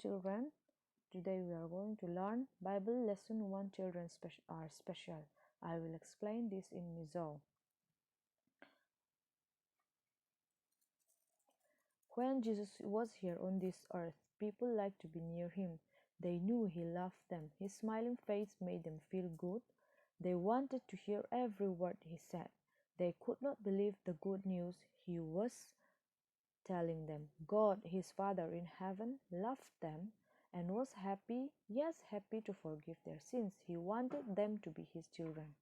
children. Today we are going to learn Bible lesson 1 children are special. I will explain this in Mizo. When Jesus was here on this earth, people liked to be near him. They knew he loved them. His smiling face made them feel good. They wanted to hear every word he said. They could not believe the good news he was telling them. God, his Father in heaven, loved them and was happy, yes, happy to forgive their sins. He wanted them to be his children.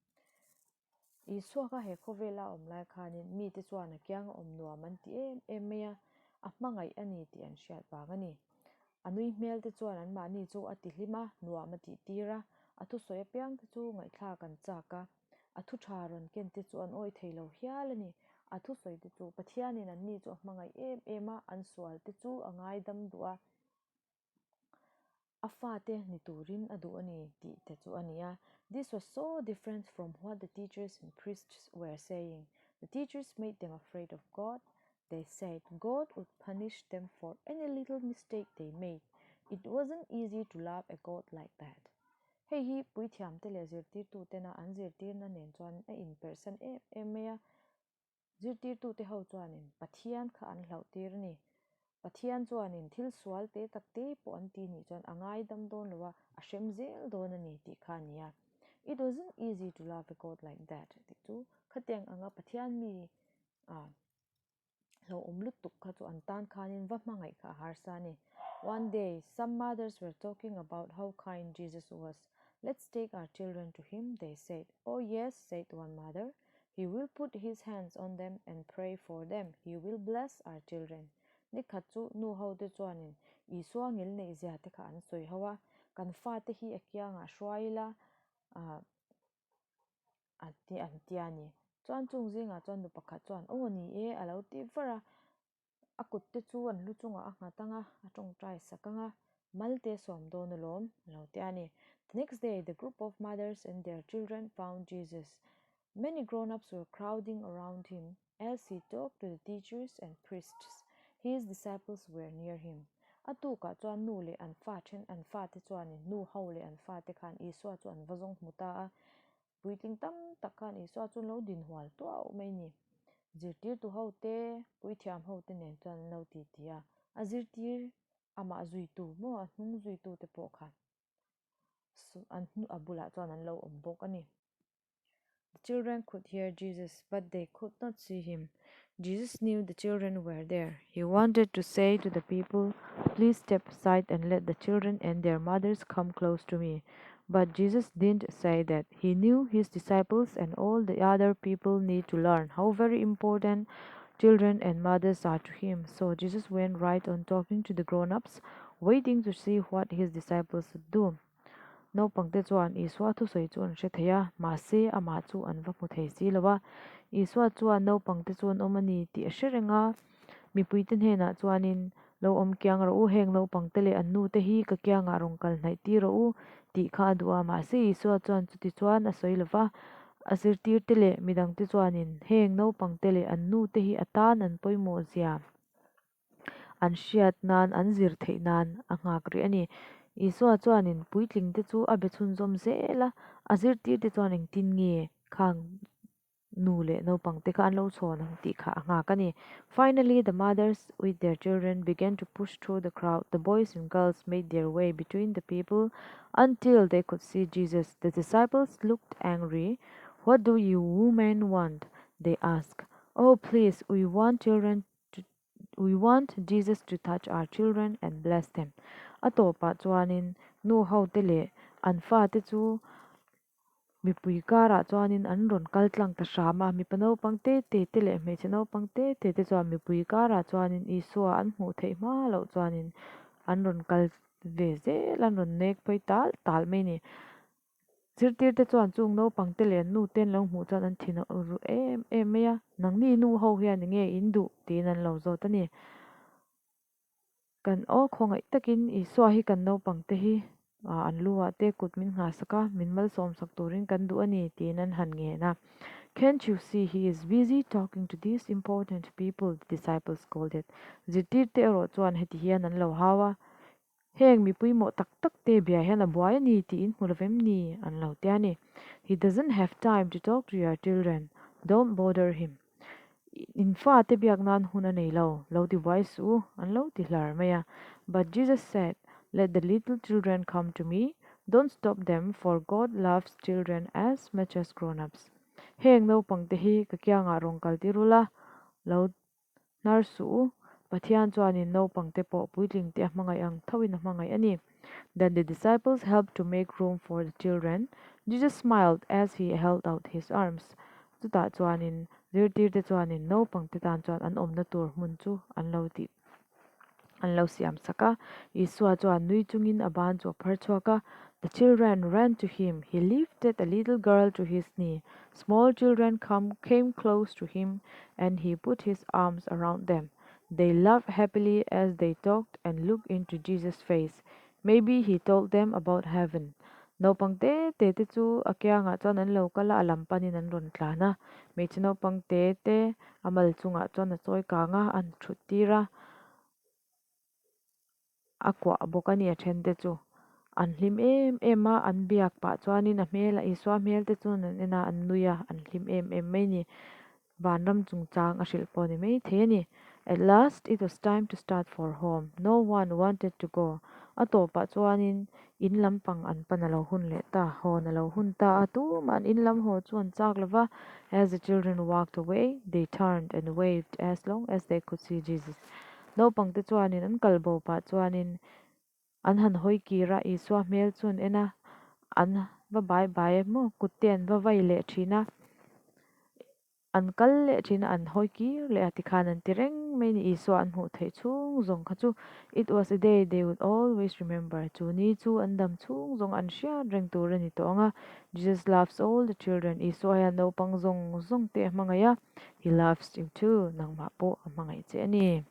Isua kha he khawvela awm lai khanin mite chuan a kianga awm nuam an ti em em mai a, a hmangaih a ni tih an hriat vang a ni. A nui hmel te chuan anmahni chu a ti hlim a, nuam a tih tir a, a thusawi apiang te chu ngaihthlak an chak a, a thu tha rawn ken te chu an awih thei lo hial a ni. A thusawi te chu Pathianin anni chu a hmangaih em em a, an sual te chu a ngaidam duh a. A fate ni turin a duh a ni tih te chu a ni a. This was so different from what the teachers and priests were saying. The teachers made them afraid of God. They said God would punish them for any little mistake they made. It wasn't easy to love a God like that. Hei hi puithiamte leh zirtirtutena an zirtirna nen chuan a inperhsan em em mai a. Zirtirtute ho chuanin Pathian kha an hlauhtir a ni. Pathian chuanin thil sual te tak te pawh an ti nih chuan a ngaidam dawn lo a, a hrem zel dawn a ni tih kha a ni a. It wasn't easy to love a God like that tih chu khatiang anga Pathian mi a hlauhawm lutuk kha chu an tan khanin va hmangaih kha a harsa a ni. One day, some mothers were talking about how kind Jesus was. Let's take our children to him, they said. Oh yes, said one mother. He will put his hands on them and pray for them. He will bless our children. Ni khat chu nu ho te chuanin Isua ngil neih zia te kha an sawi ho a, kan fate hi a kiangah hruai ila ah a ti an ti a ni. Chuan chung zingah chuan nu pakhat chuan aw ni e a lo ti var a, A kut te chu an lu chungah a nghat ang a, a tawngtai sak ang a, mal te sawm dawn alawm a lo ti a ni. The next day, the group of mothers and their children found Jesus. Many grown-ups were crowding around him as he talked to the teachers and priests. His disciples were near him. A tukah chuan nu leh an fa then an fate chuanin nu ho leh an fate khan Isua chu an va zawng hmu ta a. Puitling tam tak khan Isua chu an lo din hual tuau mai ni. Zirtirtu ho te, puithiam ho te nen chuan an lo ti ti a, a zirtir amah zuitu maw a hnung zuitu te pawh kha an a bulah chuan an lo awm bawk a ni. The children could hear Jesus but they could not see him. Jesus knew the children were there. He wanted to say to the people, Please step aside and let the children and their mothers come close to me. But Jesus didn't say that. He knew his disciples and all the other people need to learn how very important children and mothers are to him. So Jesus went right on talking to the grown ups, waiting to see what his disciples would do. Naupangte chuan Isua thusawi chu an hre thei a, mahse amah chu an va hmu thei si lo a. Isua chuan naupangte chu an awm a ni tih a hre reng a, mipuite hnenah chuanin, Lo awm kiang rawh u, heng naupangte leh an nute hi ka kiangah rawn kal hnaih tir rawh u, tih kha a duh a. Mahse Isua chuan chuti chuan a sawi lo va, a zirtirte leh midangte chuanin heng naupangte leh an nute hi a tan an pawimawh zia. An hriat nan, an zir theih nan a nghak rih a ni. Isua chuanin puitlingte chu a be chhunzawm zel a, a zirtirte chuan engtin nge khang nu leh naupangte kha an lo chhawn ang tih kha a nghak a ni. Finally, the mothers with their children began to push through the crowd. The boys and girls made their way between the people until they could see Jesus. The disciples looked angry. What do you women want? They asked. Oh, please, we want children to We want Jesus to touch our children and bless them. A tawpah chuanin nu hote leh an fate chu mipui karah chuanin an rawn kal tlang ta hram a. Mipa naupang te te te leh hmeichhe naupang te te te chuan mipui karah chuanin Isua an hmuh theih hma loh chuanin an rawn kal ve zel, an rawn nek phei tal tal mai a ni. Zirtirte chuan chung naupangte leh an nute an lo hmuh chuan an thin a ru em em mai a, Nangni nu ho hian enge in duh? tiin an lo zawt a ni. Kan aw khawngaih takin Isua hi kan naupangte hi an lu ah te kut min nghahsak a, min malsawmsak turin kan duh a ni tiin an han ngen a. Can't you see he is busy talking to these important people, the disciples scolded. Zirtirte erawh chuan heti hian an lo hau a. Heng mipui mawh tak tak te bia hian a buai a ni tih in hmu lovem ni? An lo ti a ni. He doesn't have time to talk to your children. Don't bother him. In fate biak nan hun a nei lo, lo ti buai suh u, an lo ti hlar mai a. But Jesus said, Let the little children come to me, don't stop them for God loves children as much as grown-ups. Heng naupang te hi ka kiangah rawn kal tir ula, lo hnar suh u, Pathian chuanin naupang te pawh puitling te a hmangaih ang thoin a hmangaih a ni. Then the disciples helped to make room for the children. Jesus smiled as he held out his arms. Chutah chuanin zirtir te chuanin naupang te tan chuan an awmna tur hmun chu an lo tih an lo siam sak a. Isua chuan nui chungin a ban chu a phar chhuak a. The children ran to him. He lifted a little girl to his knee. Small children come came close to him and he put his arms around them. They laughed happily as they talked and looked into Jesus face. Maybe he told them about heaven. Naupang te te te chu a kiangah chuan an lo kal a, a lam panin an rawn tlan a. Hmeichhe naupang te te a mal chungah chuan a chawi kang a, an thut tir a, a kuah bawk a ni a then te chu. An hlim em em a, an biak pah chuanin a hmel a Isua hmel te chuan an en a, an nui a, an hlim em em mai a ni. Vanram chungchang a hrilh pawh a ni mai thei a ni. At last it was time to start for home. No one wanted to go. A tawpah chuanin in lampang an pan a lo hun leh ta, hawn a lo hun ta a, tumah an in lam haw chu an chak lo va. As the children walked away, they turned and waved as long as they could see Jesus. Naupangte chuanin an kal bo pah chuanin an han hawi kir a, Isua hmel chu an en a, an va bai bai a maw, kut te an va vai leh thin a, an kal leh thin a, an hawi kir leh a tikhan an ti reng mai a ni, Isua an hmuh theih chhung zawng kha chu it was a day they would always remember, chu ni chu an dam chhung zawng an hriat reng tur a ni tawh ang a, Jesus loves all the children, Isua hian naupang zawng zawng te a hmangaih a, he loves you too, nangmah pawh a hmangaih che a ni.